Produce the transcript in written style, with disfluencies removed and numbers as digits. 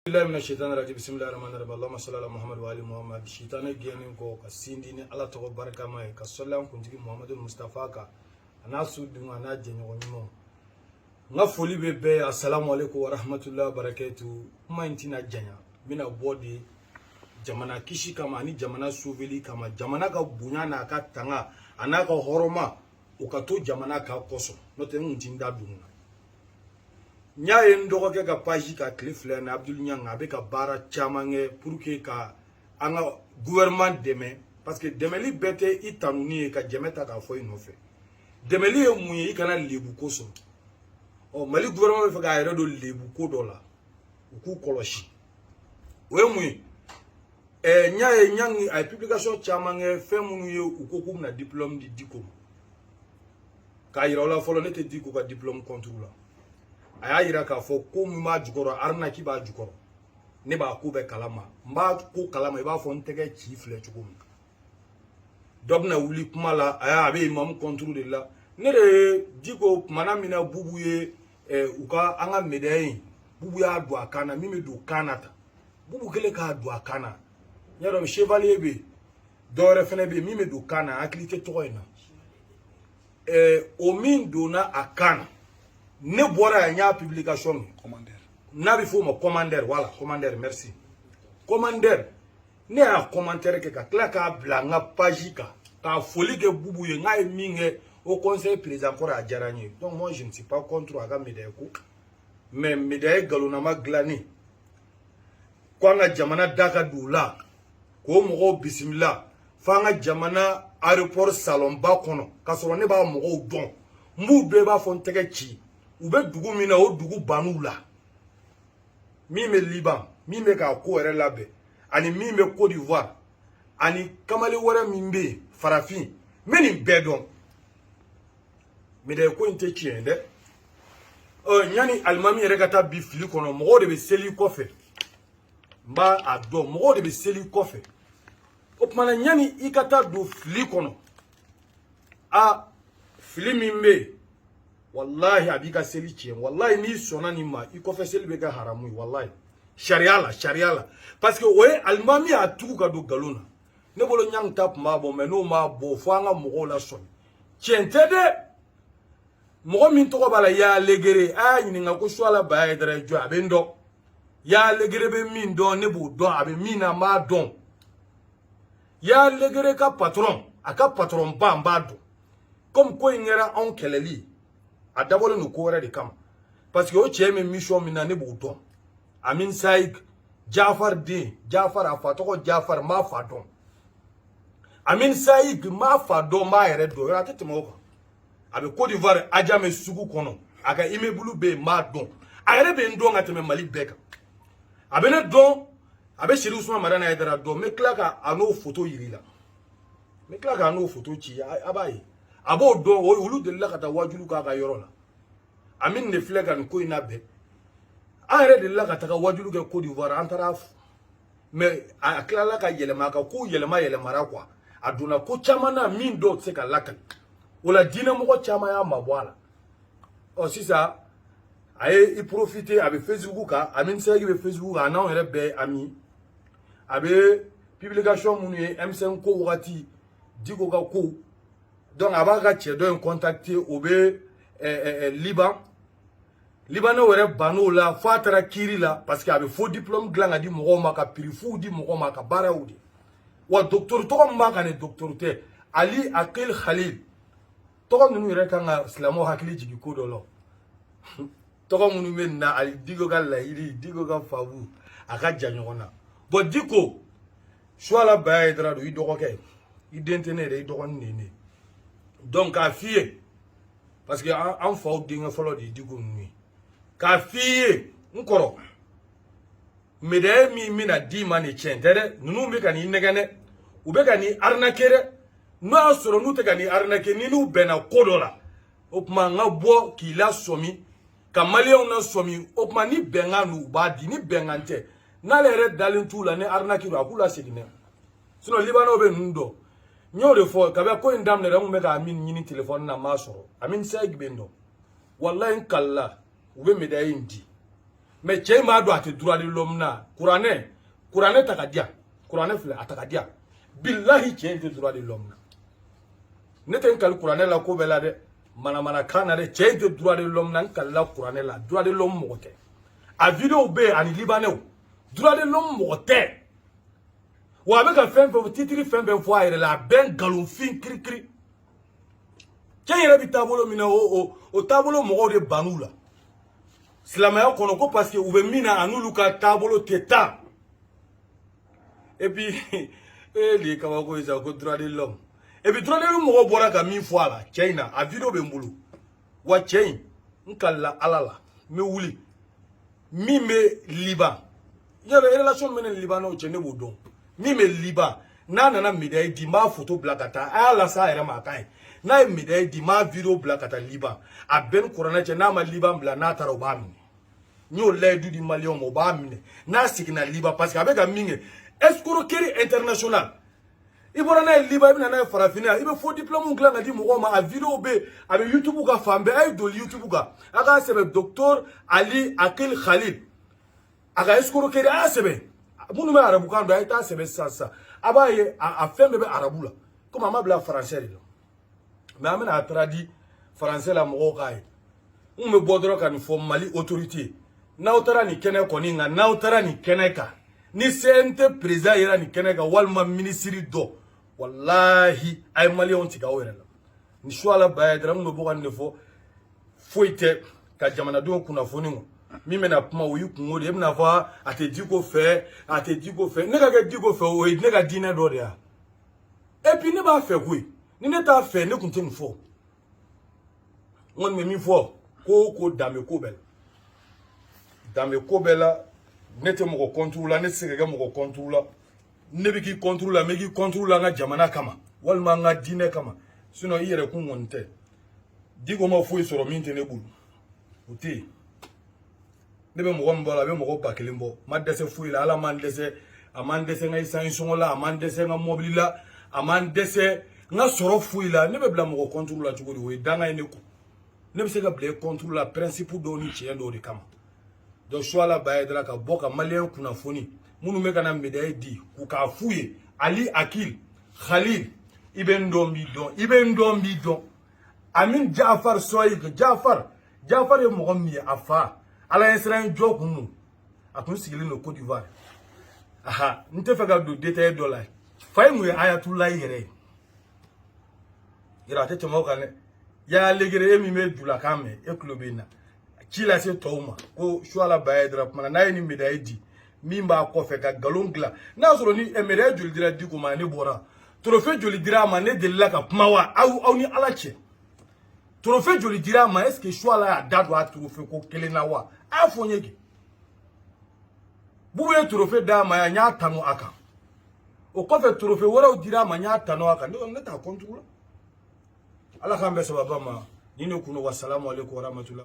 Billahi mina shaitani rajim. Bismillahir rahmanir rahim. Allahumma salli ala Muhammad wa ali Muhammad. Shaitani gɛnnen kɔ ka sin di ni Ala tɔgɔ barikama ye, ka sɔli an kuntigi Muhammadu Mustafa kan, a n'a sodenw, a n'a jɛɲɔgɔn ɲumanw. N ka foli bɛ bɛɛ ye. Assalamu alaikum wa rahmatullahi wa barakatuh. Kuma in tɛna janya, n bɛna bɔ de jamana kisi kama ani jamana sauveli kama, jamana ka bonya n'a ka tanga a n'a ka hɔrɔma, o ka to jamana ka kosɔn. N'o tɛ, n kun ti n da don na. N y'a ye n dɔgɔkɛ ka page ka tile 2 na, Abdul Niang, a bɛ ka baara caman kɛ pour que ka an ka gouvernement dɛmɛ, parce que dɛmɛli bɛɛ tɛ i tanuni ye ka jɛmɛ ta k'a fɔ i nɔfɛ. Dɛmɛli ye mun ye? I kana lebu ko sɔrɔ. Ɔ, Mali gouvernement bɛ fɛ k'a yɛrɛ don lebu ko dɔ la, u k'u kɔlɔsi. O ye mun ye? N y'a ye Niang a ye publication caman kɛ, fɛn minnu ye, u ko k'u bɛna diplôme di Diko ma. K'a yira aw la fɔlɔ, ne tɛ Diko ka diplôme contre la. A y'a yira k'a fɔ ko min b'a jukɔrɔ, arnaque b'a jukɔrɔ. Ne b'a ko bɛɛ kalama, n b'a ko kalama. I b'a fɔ n tɛgɛ ci filɛ cogo min na, dɔ bɛna wuli kuma la. A y'a a bɛ imamu contre de la. Ne de ye Diko kumana min na, Bubu ye u ka an ka médaille in, Bubu y'a don a kan na, min bɛ don kan na tan. Bubu kɛlen k'a don a kan na, n y'a dɔn chevalier bɛ yen, dɔ wɛrɛ fɛnɛ bɛ yen min bɛ don kan na, hakili tɛ tɔgɔ in na. O min donna a kan na, ne bɔra yan, n y'a publication kɛ. Commandeur. N'a bɛ f'o ma commandeur, voilà, commandeur, merci, commandeur. Ne y'a commentaire kɛ ka tila k'a bila n ka page kan, k'a foli kɛ Bubu ye. N k'a ye min kɛ au conseil président kɔrɔ, a diyara n ye. Donc moi, je ne suis pas contre a ka médaille ko, mais médaille nkalonnama dilanni ko an ka jamana da ka don o la, k'o mɔgɔw bisimila f'an ka jamana aéroport salonba kɔnɔ, k'a sɔrɔ ne b'a mɔgɔw dɔn, n b'u dɔn, i b'a fɔ n tɛgɛ ci. U bɛ dugu min na, o dugu bann'u la. Min bɛ Liban, min bɛ k'a ko yɛrɛ labɛn, ani min bɛ Côte d'Ivoire, ani kamalen wɛrɛ min bɛ yen, farafin, n bɛ nin bɛɛ dɔn. Médaille ko in tɛ tiɲɛ ye dɛ. Ɔ, yanni alimami yɛrɛ ka taa bi fili kɔnɔ, mɔgɔw de bɛ seli kɔfɛ, n b'a a dɔn, mɔgɔw de bɛ seli kɔfɛ. O tuma na, yanni i ka taa don fili kɔnɔ, a fili min bɛ yen, walahi, a b'i ka seli tiɲɛ. Walahi, n'i sɔnna nin ma, i kɔfɛ seli bɛ kɛ haramu ye, walahi, sariya la, sariya la, parce que o ye alimami y'a tugu ka don nkalon na. Ne bolo, ɲangi ta tun b'a bɔ, mɛ n'o m'a bɔ, fo an ka mɔgɔw la sɔmi. Tiɲɛ tɛ dɛ. Mɔgɔ min tɔgɔ b'a la, yaa legere, a y'a ɲininka ko Suwala Baya ye dara jɔ, a bɛ n dɔn. Yaa legere bɛ min dɔn, ne b'o dɔn. A bɛ min na, n b'a dɔn. Yaa legere ka patron, a ka patron ba, n b'a dɔn. Comme ko in kɛra anw kɛlɛli, a dabɔlen don ko wɛrɛ de kama, parce que o cɛ min mission min na, ne b'o dɔn. Amin Saïd Jafar den, Jafar, a fa tɔgɔ Jafar, n b'a fa dɔn. Amin Saïd, n b'a fa dɔn, n b'a yɛrɛ dɔn. Yɔrɔ a tɛ tɛmɛ o kan. A bɛ Côte d'Ivoire, Adjamé sugu kɔnɔ, a ka immeuble bɛ yen, n b'a dɔn. A yɛrɛ bɛ n dɔn ka tɛmɛ Mali bɛɛ kan. A bɛ ne dɔn, a bɛ Seri Usman Madani Hayidara dɔn. N bɛ tila ka a n'o photo yir'i la, n bɛ tila k'a n'o photo ci, a b'a ye, a b'o dɔn. Olu delila ka taa wajulu k'a ka yɔrɔ la. Amin de filɛ ka nin ko in labɛn. An yɛrɛ delila ka taga wajulu kɛ Côte d'Ivoire, an taara, mais a tilala ka yɛlɛma, a ka kow yɛlɛma yɛlɛmara quoi. A donna ko caman na min dɔw tɛ se ka lakali. O la, diinɛmɔgɔ caman y'a mabɔ a la. Ɔ, sisan a ye i profiter, a bɛ Facebook kan, Amin Sɛki bɛ Facebook kan, a n'anw yɛrɛ bɛɛ ami. A bɛ publication minnu ye M5 ko wagati, Diko ka ko, donc a b'a ka cɛ dɔ in contacter, o bɛ Liban. Libanais yɛrɛ bann'o la f'a taara kiiri la, parce que a bɛ faux diplôme dilan ka di mɔgɔw ma, ka prix fuw di mɔgɔw ma, ka baaraw di. Wa docteur tɔgɔ min b'a kan, ni docteur tɛ, Ali Akil Khalil. Tɔgɔ ninnu yɛrɛ kan ka silamɛw hakili jigin ko dɔ la. Tɔgɔ minnu bɛ nin na, ali Diko ka laɲini, Diko ka faamu, a ka jan ɲɔgɔn na. Bon, Diko Suwala Baya ye dara don, i dɔgɔkɛ, i den tɛ ne yɛrɛ, i dɔgɔnin de ye ne. Donc k'a f'i ye, parce que an faw denkɛ fɔlɔ de ye Diko ninnu ye, k'a f'i ye, n kɔrɔ, médaille min bɛna d'i ma nin, tiɲɛ tɛ dɛ. Ninnu bɛ ka n'i nɛgɛn dɛ, u bɛ ka n'i arnaquer dɛ. N'o y'a sɔrɔ n'u tɛ ka n'i arnaquer, ni n'u bɛnna ko dɔ la, o tuma n ka bɔ k'i lasɔmi, ka maliyɛnw lasɔmi. O tuma ni bɛnkan don, u b'a di. Ni bɛnkan tɛ, n'ale yɛrɛ dalen t'u la, ni arnaque don, a k'u lasegin dɛ. Sinon libanɛw bɛ ninnu dɔn. N y'o de fɔ kabi ko in daminɛ, n kun bɛ ka min ɲini telefɔni na, n m'a sɔrɔ. Amin Sɛki bɛ n dɔn, walahi, n kalila u bɛ médaille in di. Mais cɛ in b'a dɔn a tɛ droit de l'homme na. Kuranɛ ta ka di yan, kuranɛ filɛ, a ta ka di yan. Bilahi, cɛ in tɛ droit de l'homme na. Ne tɛ n kali kuranɛ la ko bɛɛ la dɛ, manamanakan na dɛ. Cɛ in tɛ droit de l'homme na, n kalila kuranɛ la, droit de l'homme mɔgɔ tɛ. A vidéo bɛ yen ani libanɛw, droit de l'homme mɔgɔ tɛ. Wa a bɛ ka fɛn fɛn titre, fɛn fɛn fɔ a yɛrɛ la, a bɛɛ nkalonfin kirikiri. Cɛ in yɛrɛ bɛ taabolo min na, o taabolo mɔgɔw de bann'u la silamɛya kɔnɔ, ko parce que u bɛ min na, a n'olu ka taabolo tɛ taa. Et puis e nin ye kabako ye sa, ko droit de l'homme. Et puis droit de l'homme mɔgɔw bɔra ka min fɔ a la, cɛ in na, a vidéo bɛ n bolo. Wa cɛ in, n kalila Ala la, n bɛ wuli min bɛ Liban yɔrɔ, relation min bɛ ne ni Libanɛw cɛ, ne b'o dɔn. Min bɛ Liban, n'a nana médaille di, n b'a photo bila ka taa, a y'a lase a yɛrɛ ma, a ka ɲi. N'a ye médaille di, n b'a vidéo bila ka taa Liban. A bɛɛ ni kuranɛ cɛ, n'a ma Liban bila, n'a taara, o b'a minɛ. N y'o layidu di maliyɛnw ma, o b'a minɛ n'a seginna Liban, parce que a bɛ ka min kɛ, escroquerie internationale. I bɔra n'a ye Liban, i bɛ na n'a ye farafinna, i bɛ faux diplôme dilan ka di mɔgɔw ma. A vidéo bɛ yen, a bɛ YouTube kan fan bɛɛ. A ye don YouTube kan, a k'a sɛbɛn docteur Ali Akil Khalil, a ka escroquerie, a y'a sɛbɛn. Minnu bɛ arabukan dɔn, a ye taa sɛbɛn sisan sisan, a b'a ye, a fɛn bɛɛ bɛ arabu la, komi a ma bila français de la. Mais an bɛna a traduit français la, mɔgɔw k'a ye. N kun bɛ bɔ dɔrɔn ka nin fɔ Mali autorité: n'aw taara nin kɛnɛ kɔni kan, n'aw taara nin kɛnɛ kan, ni CNT président yera nin kɛnɛ kan, walima minisiri dɔ, walahi, a ye maliyɛnw tigɛ aw yɛrɛ la. Ni su ala ba ye dɔrɔn, n kun bɛ bɔ ka nin de fɔ. Foyi tɛ ka jamanadenw kunnafoni kɔ. Min bɛna kuma, o y'i kungo de ye. E bɛna fɔ a tɛ Diko fɛ, a tɛ Diko fɛ. Ne ka kɛ Diko fɛ, o ye ne ka diinɛ dɔ de ye. Et puis ne b'a fɛ koyi. Ni ne t'a fɛ, ne tun tɛ nin fɔ. N kɔni bɛ min fɔ, ko o ko, danbe ko bɛɛ la, danbe ko bɛɛ la. Ne tɛ mɔgɔ contre la, ne tɛ se ka kɛ mɔgɔ contre la. Ne bɛ k'i contre la, n bɛ k'i contre la n ka jamana kama, walima n ka diinɛ kama. Sinon i yɛrɛ kun kɔni tɛ. Diko ma foyi sɔrɔ min tɛ ne bolo, o tɛ yen. Ne bɛ mɔgɔ min bɔ a la, a bɛ mɔgɔ 1000 bɔ. N ma dɛsɛ foyi la, Ala m'an dɛsɛ. A m'an dɛsɛ n ka essence sɔngɔ la, a m'an dɛsɛ n ka mɔbili la, a m'an dɛsɛ n ka sɔrɔ foyi la. Ne bɛ bila mɔgɔ contre la cogo di? O ye danga ye ne kun. Ne bɛ se ka bila e contre la principe dɔw ni tiɲɛ dɔw de kama. Donc Suala Bayadara ka bɔ ka maliyɛn kunnafoni, minnu bɛ ka na médaille di, k'u k'a f'u ye: Ali Akil Khalil, i bɛ n dɔn, b'i dɔn, i bɛ n dɔn, b'i dɔn. Amin Jafar Soyik Jafar, Jafar ye mɔgɔ min ye, a fa Ala ye siran jɔ kun don, a kun sigilen don Côte d'Ivoire. Aha, n tɛ fɛ ka don détail dɔ la. Fa ye mun ye? Ayatollah yɛrɛ ye yɔrɔ, a tɛ tɛmɛ o kan dɛ. Ya legere e min bɛ julakan mɛn, e tulo bɛ n na. Ci lase tɔw ma ko Suala Bayadara kumana. N'a ye nin médaille di, min b'a kɔfɛ ka nkalon dilan, n'a y'a sɔrɔ ni médaille joli dira Diko ma, ne bɔra, trophée joli dira a ma, ne delila ka kuma wa? Aw ni Ala cɛ, trophée joli dira a ma? Est ce que Suala y'a da don a trophée ko kelen na wa? A y'a fɔ n ye kɛ. Bubu ye trophée d'a ma yan, n y'a tanu a kan. O kɔfɛ, trophée wɛrɛw dira a ma, n y'a tanu a kan. Ne t'a contre la. Ala k'an bɛɛ sababa ma. Ni ne kun don. Wasalamu aleykum warahmatulah.